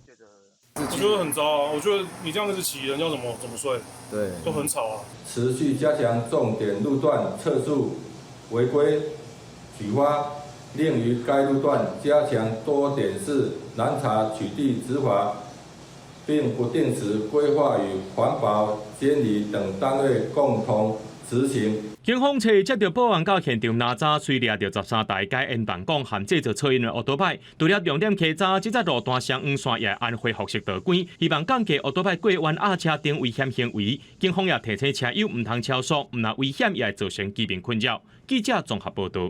我覺得很糟啊！我覺得你這樣子騎，人家怎麼睡？
對，
都很吵啊。
持續加強重點路段測速違規舉發，另於該路段加強多點式攔查取締執法，並不定時規劃與環保、監理等單位共同執行。
警方初接著報案到現場攔查，隨掠著13台該煙彈講含製造噪音的歐多擺。除了重點稽查，這隻路段雙黃線也按恢復式道軌，希望降低歐多擺過彎壓車等危險行為。警方也提醒車友毋通超速，毋但危險，也會造成居民困擾。記者綜合報導。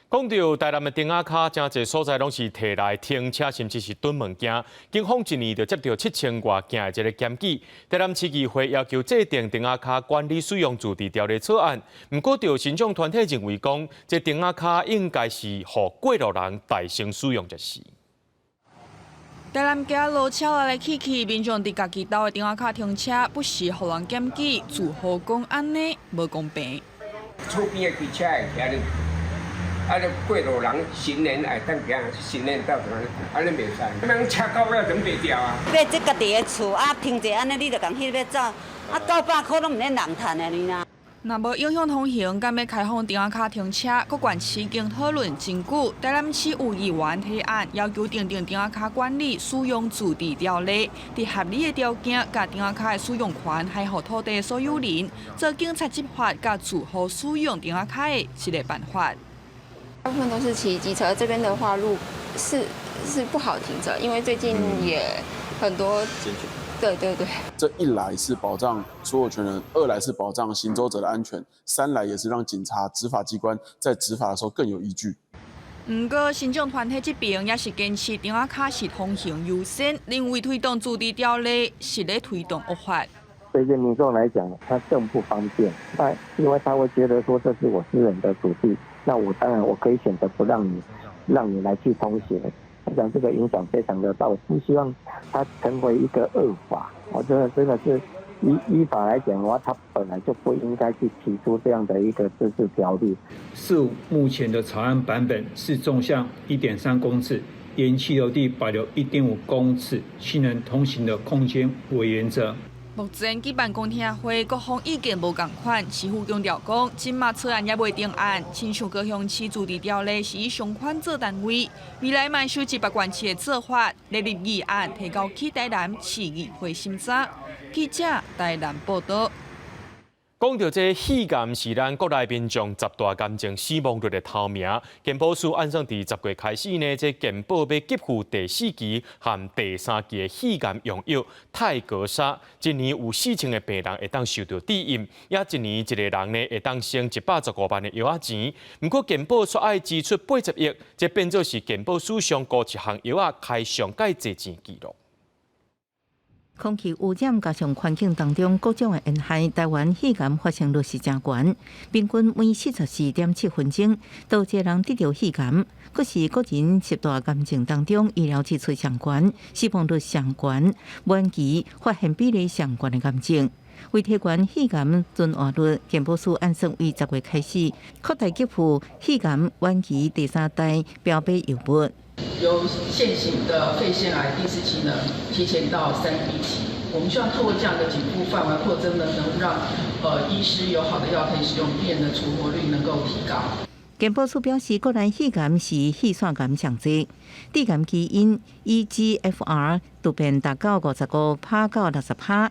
講著台南的釘仔跤，誠濟所在攏是提來停車，甚至是囤物件。警方一年就接著7000外件的這个檢舉。台南市議會要求制定釘仔跤管理使用自治條例草案。毋過，著身障團體認為講，這釘仔跤應該是予過路人代先使用才是。
台南街路車來來去去，民眾佇家己兜的釘仔跤停車，不時予人檢舉，住戶講按呢無公平。
厝邊的機車會徛咧。啊！你過路人行人會當行，行人到怎按呢袂使，咱車到尾怎袂牢啊？
買這家己的厝啊，停者按呢，你就共彼欲走，啊，900箍攏毋免人趁的呢啦。
若無影響通行，敢欲開放釘仔跤停車？各縣市經討論真久，台南市有議員提案，要求訂定釘仔跤管理使用自治條例，佇合理的條件，共釘仔跤的使用權還予土地所有人，做警察執法佮住戶使用釘仔跤的一个辦法。
大部分都是騎機車，這邊的話路是不好停車，因為最近也
很多。對對對，
這一來是保障所有權人，二來是保障行走者的安全，三來也是讓警察執法機關在執法的時候更有依據。
毋過，身障團體這邊也是堅持釘仔跤是通行優先，認為推動自治條例是咧推動惡法。
對於民眾來講，他更不方便。那因為他會覺得說這是我私人的土地，那我當然我可以選擇不讓你，讓你來去通行。我想這個影響非常的大，我不希望它成為一個惡法。我覺得真的是依法來講的話，它本來就不應該去提出這樣的一個自治條例。
是目前的草案版本是縱向1.3公尺，沿棄留地保留1.5公尺，行人通行的空間為原則。
目前舉辦公聽會，各方意見無仝款。市府強調講，這馬草案猶未定案，親像高雄市自治條例是以上款做單位，未來嘛收集別縣市的做法，列入議案提交去台南市議會審查。記者台南報導。
講著這肺癌是咱國內民眾十大癌症死亡率的頭名。健保署按算佇10月開始呢，這健保欲給付第四期和第三期的肺癌用藥泰格沙，一年有4000個病人會當受著治癒，也一年一個人呢會當省115萬的藥仔錢。毋過健保卻愛支出80億，這變做是健保史上孤一項藥仔開上蓋濟錢紀錄。
空氣污染加上環境當中各種的煙害，台灣肺癌發生率是誠懸，平均每44.7分鐘，就一個人得著肺癌。閣是國人十大癌症當中醫療支出上懸、死亡率上懸、晚期發現比例上懸的癌症。為提懸肺癌存活率，健保署按算為10月開始擴大給付肺癌晚期第三代標靶藥物。
由現行的肺腺癌第四期呢，提前到3B 期。我們希望透過這樣的給付範圍擴增呢，能讓醫師有好的藥可以使用，病人的存活率能夠提高。
健保署表示，國內肺癌是肺腺癌上濟，致癌基因 EGFR 突變達到55%到60%。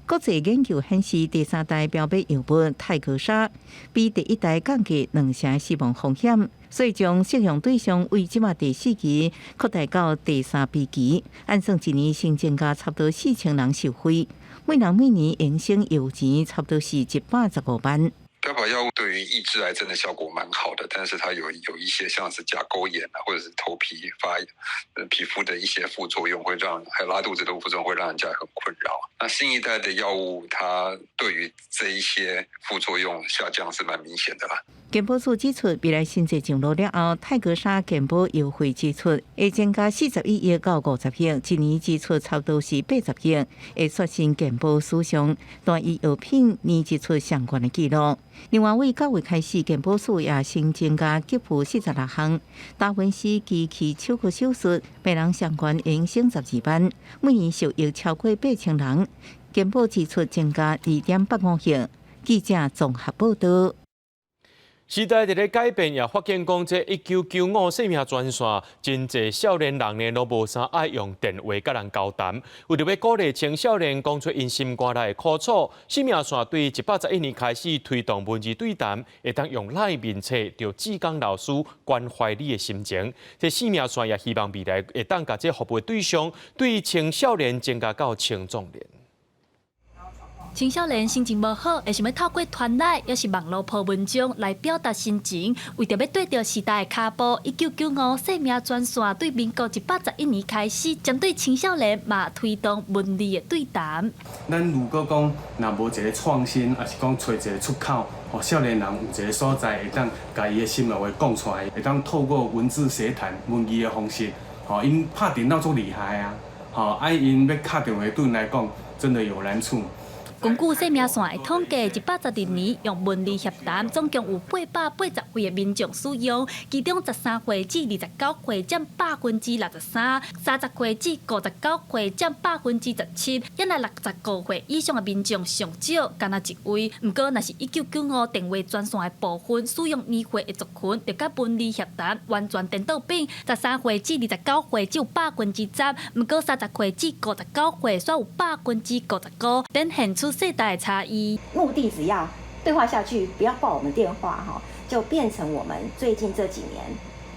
國際研究顯示，第三代標靶藥物泰格沙比第一代降低2成死亡風險，所以將適用對象為這馬第四期擴大到第3B 期，按算一年新增加差不多4000人受惠，每人每年營省藥錢差不多是115萬。
標靶藥物對於抑制癌症的效果蠻好的，但是它有一些像是甲溝炎啊，或者是頭皮發皮膚的一些副作用，會讓還有拉肚子的副作用，會讓人家很困擾。那新一代的藥物，它對於這一些副作用下降是蠻明顯的啦。
健保署指出，未來新制上路了後，泰格沙健保藥費支出會增加41億到50億，一年支出差不多是80億，會刷新健保史上單一藥品年支出上懸的紀錄。另外，為9月開始，健保署也新增加給付46項達文西機器手科手術，病人相關營省12萬，每年受益超過8000人，健保支出增加2.85億。記者綜合報導。
時代佇咧改變，也發現講這1995生命專線，真濟少年人呢，攏無啥愛用電話佮人交談。為著欲鼓勵青少年講出𪜶心肝內的苦楚，生命線對111年開始推動文字對談，會當用 LINE 面冊著志工老師關懷你的心情。這生命線也希望未來會當共這服務對象對青少年增加到青壯年。
青少年心情無好，會想欲透過傳 LINE，抑是網路 po 文章來表達心情。為著欲綴著時代的跤步，1995生命專線對民國111年開始，針對青少年嘛推動文字的對談。
咱如果講若無一个創新，抑是講揣一个出口，予少年人有一个所在會當共伊的心內話講出來，會當透過文字協談、文字的方式，吼，𪜶拍電腦足厲害啊，吼，啊𪜶欲敲電話對𪜶來講，真的有難處。
根據生命線的統計，112年用文字協談，總共有880位的民眾使用，其中13歲至29歲佔63%，30歲至59歲佔17%，抑若65歲以上的民眾上少，干焦一位。毋過，若是1995電話專線的部分使用年歲的族群，就佮文字協談完全顛倒變，13歲至29歲只有10%，毋過30歲至59歲煞有55%，展現出世代的差異。
目的只要對話下去，不要掛我們電話哈，就變成我們最近這幾年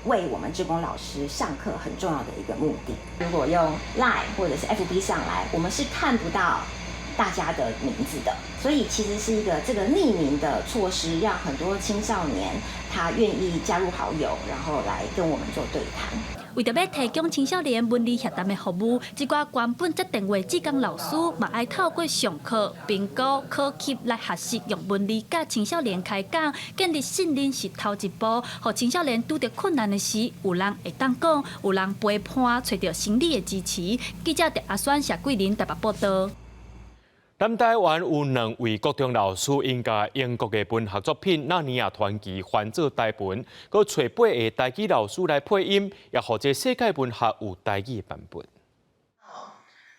為我們志工老師上課很重要的一個目的。如果用 Line 或者是 FB 上來，我們是看不到大家的名字的，所以其實是一個這個匿名的措施，讓很多青少年他願意加入好友，然後來跟我們做對談。
為著欲提供青少年文字協談的服務，這寡關本接電話志工老師嘛愛透過上課、評估、考級來學習用文字佮青少年開講，建立信任是頭一步，予青少年拄著困難的時，有人會當講，有人陪伴，揣著心理的支持。記者鄭阿選、謝桂林台北報道。
咱台灣有兩位國中老師，𪜶共英國的文學作品《納尼亞傳奇》翻做台文，閣揣八个台語老師來配音，也予這世界文學有台語的版本。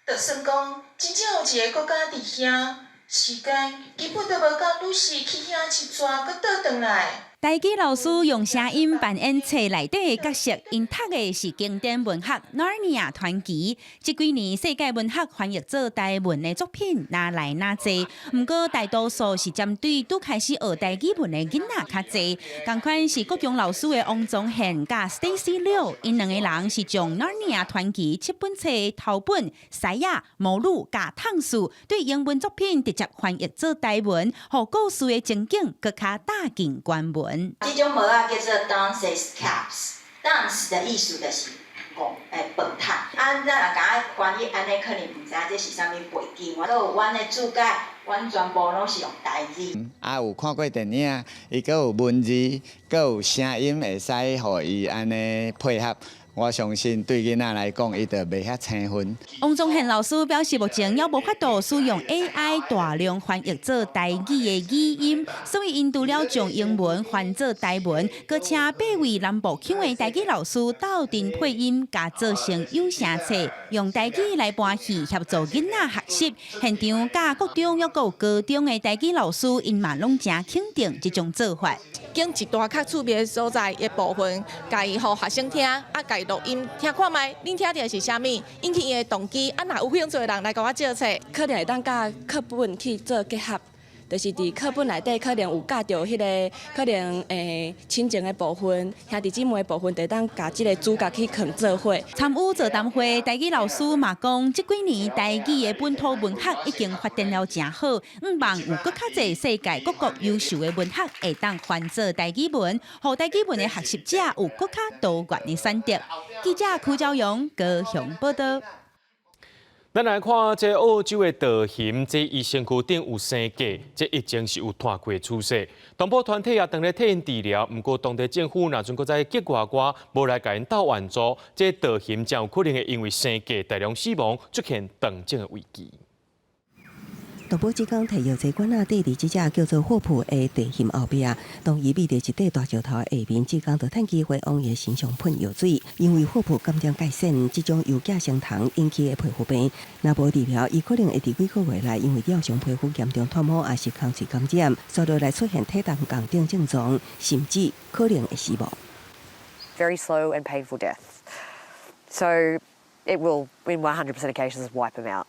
就算講真正有一個國家佇遐，時間根本都無夠女士去遐一逝，閣倒轉來。
台語老師用聲音扮演冊內底的角色，𪜶讀的是經典文學《納尼亞傳奇》。這幾年世界文學翻譯做台文的作品若來若濟，毋過大多數是針對拄開始學台語文的囡仔較濟。仝款是國中老師的王宗憲佮 Stacy 柳，𪜶兩个人是將《納尼亞傳奇》七本冊頭本、獅仔、魔女佮探事對英文作品直接翻譯做台文，予故事的情景閣較貼近原文。
這種帽仔叫做 Dunce caps，Dunce 的意思就是戇欸笨蛋。啊，咱若共伊翻譯按呢，可能毋知影這是啥物背景。閣有阮的注解，阮全部攏是用台語。
啊，有看過電影，伊閣有文字，閣有聲音，會使予伊按呢配合。我相信對囡仔來講，伊就袂遐生分。
王宗憲老師表示，目前猶無法度使用 AI 大量翻譯做台語的語音，所以𪜶除了將英文翻做台文，閣請八位南部腔的台語老師鬥陣配音，共做成有聲冊，用台語來搬戲，協助囡仔學習。現場佮國中猶閣有高中的台語老師，𪜶嘛攏誠肯定這種做法。
揀一段較趣味的所在的部分，共伊予學生聽，啊，共伊錄音聽看覓，恁聽著是啥物，引起伊的動機，啊，若有興趣的人來共我借冊，
可能會當佮課本去做結合，就是佇課本內底可能有教著彼个可能親情的部分、兄弟姊妹的部分，就會當共這个主角去囥做伙。
參與座談會，台語老師嘛講，這幾年台語的本土文學已經發展了誠好，向望有閣較濟世界各國優秀的文學會當翻做台語文，予台語文的學習者有閣較多元的選擇。記者柯昭陽高雄報道。
咱來看這澳洲的大熊，這伊身軀頂有生痂，這疫情是有拖過趨勢。動保團體也當咧替𪜶治療，毋過當地政府若陣閣再激外外，無來共𪜶鬥援助，這大熊真有可能會因為生痂大量死亡，出現斷種的危機。
動保志工提藥劑管仔綴佇這隻叫做霍普的大熊後壁，當伊覕佇一塊大石頭下面，志工就趁機會往伊的身上噴藥水。因為霍普感染疥癬，這種由寄生蟲引起的皮膚病，若無治療，伊可能會佇幾個月內因為咬傷皮膚嚴重脫毛，抑是空喙感染，紲落來出現體重降等症狀，甚至可能會死亡。
Very slow and painful death. So it will, in 100% of cases, wipe them out.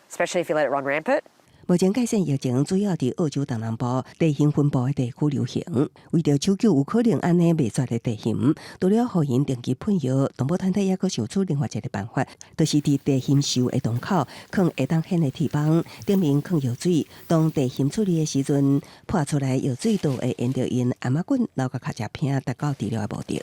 Especially if you let it run rampant.
目前疥癬疫情主要佇澳洲東南部地熊分布的地區流行。為著搶救有可能按呢滅絕的大熊，除了予𪜶定期噴藥，動保團體猶閣想出另外一个辦法，就是佇大熊獸的洞口囥會當掀的鐵網，頂面囥藥水。當大熊出入的時陣，潑出來藥水就會沿著𪜶頷仔骨流到尻脊骿，達到治療的目的。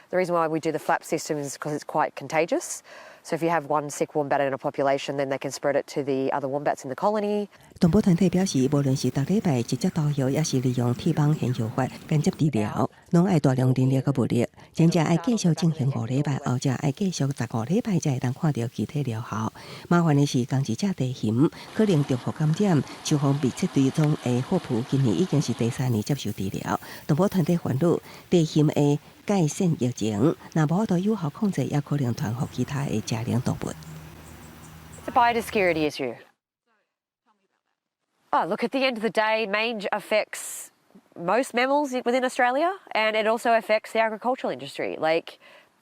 The reason why we do the flap system is because it's quite contagious. So if you have one sick wombat in a population, then they can spread it to the other wombats in the colony.
動保團體表示，無論是逐禮拜直接投藥，抑是利用鐵網掀藥法間接治療，攏愛大量人力佮物力。前者愛繼續進行5禮拜，後者愛繼續15禮拜才會當看著具體療效。麻煩的是，仝一隻大熊可能重複感染，像予密切追蹤的霍普，今年已經是第三年接受治療。動保團體煩惱，大熊的疥癬疫情，若無法度有效控制，也可能傳予其他的食糧動物。
It's a biosecurity issue. Oh, look, at the end of the day, mange affects most mammals within Australia, and it also affects the agricultural industry. Like,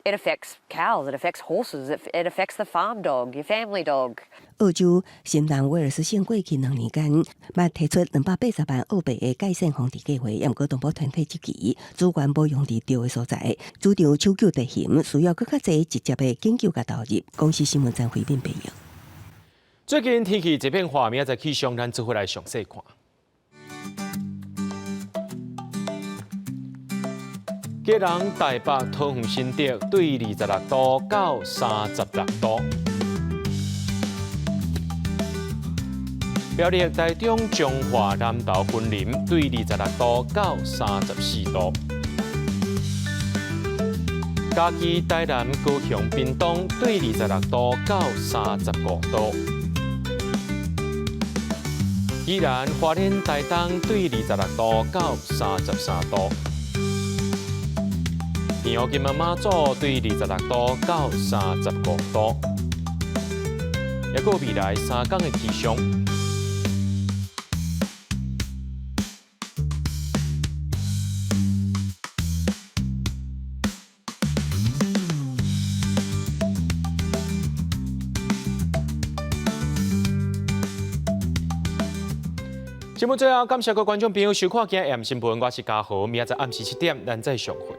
It affects cows, it affects horses, it affects the farm dog, your family dog.
澳洲新南威爾斯省過去兩年間，捌提出280萬澳幣的改善防治計劃，毋過動保團體質疑資源無用佇對的所在，主張搶救地熊需要閣較濟直接的研究佮投入。公視新聞張惠敏報導。
最近天氣這變化，明仔載氣象咱做伙來詳細看。基隆、台北、桃園、新竹對26度到36度。苗栗、台中、彰化、南投、雲林對26度到34度。嘉義、台南、高雄、屏東對26度到35度。宜蘭、花蓮、台東對26度到33度。澎湖、金門、馬祖對26度到35度。抑閣未來3工的氣象。節目最後，感謝各位觀眾朋友收看今日新聞，我是嘉豪，明仔載暗時7點，咱再相會。